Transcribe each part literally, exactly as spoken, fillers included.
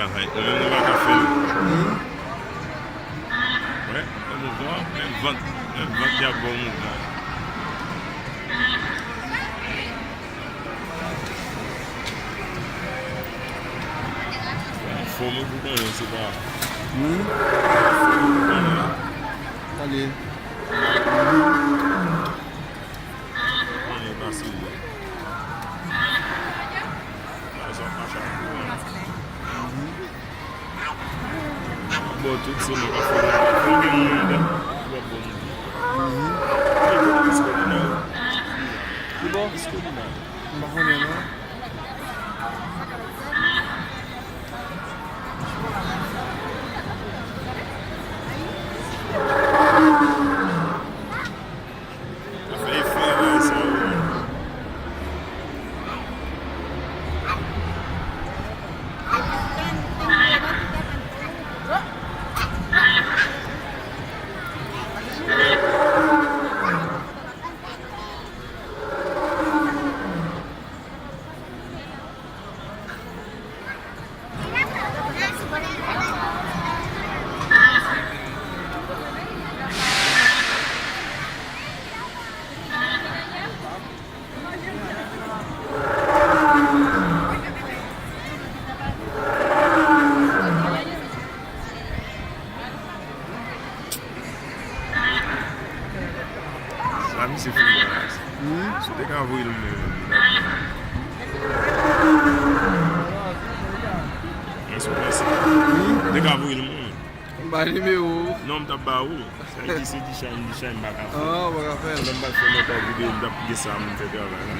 Ay, nou menm nou pa ka fè l. Wè, yon mouvman, menm vant, menm vant y ap ba w mouvman. Fò mwen pou konnen, se pa. Fò mwen pou konnen. Tande. Konnen pa serye. Sa, sa pa chapo, hein. Bon, tout se nou ka fè la. Fò gen moun anndan. Ou ap bon moun. Ki bò? M pa konnen, non. Sa fè efè, bagay sa yo. La misye fin bagay sa. Hmm? Si w te ka voye l mwen menm, li t ap bon. Mwen sou prensip. Hmm? Ou te ka voye l mwen menm. M ba nimewo w. Non, m t ap ba ou. Sa vle di se Dichany, Dichany m pa ka fè. Ah, ou pa ka fè l. Pandan m pral fè montaj videyo, m t ap gen sa, m fè travay la.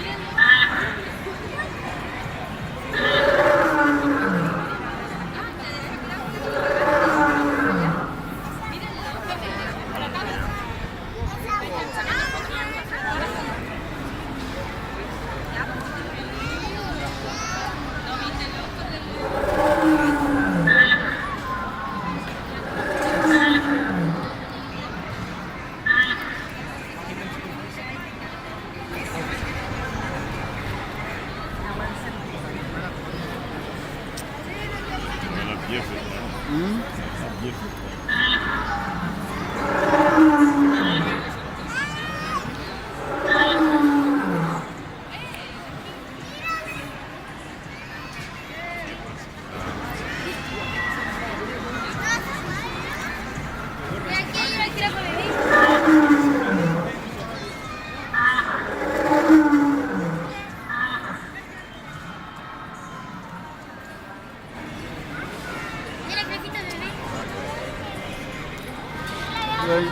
L ap byen fèt la. Hmm? L ap byen fèt la.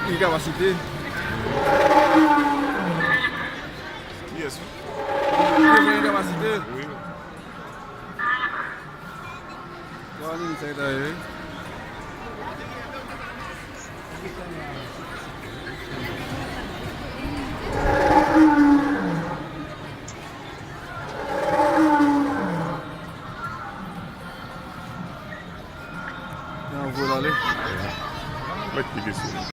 Li kapasite. Yes. Li kapasite. Wi. Yo, ann sa ta ye.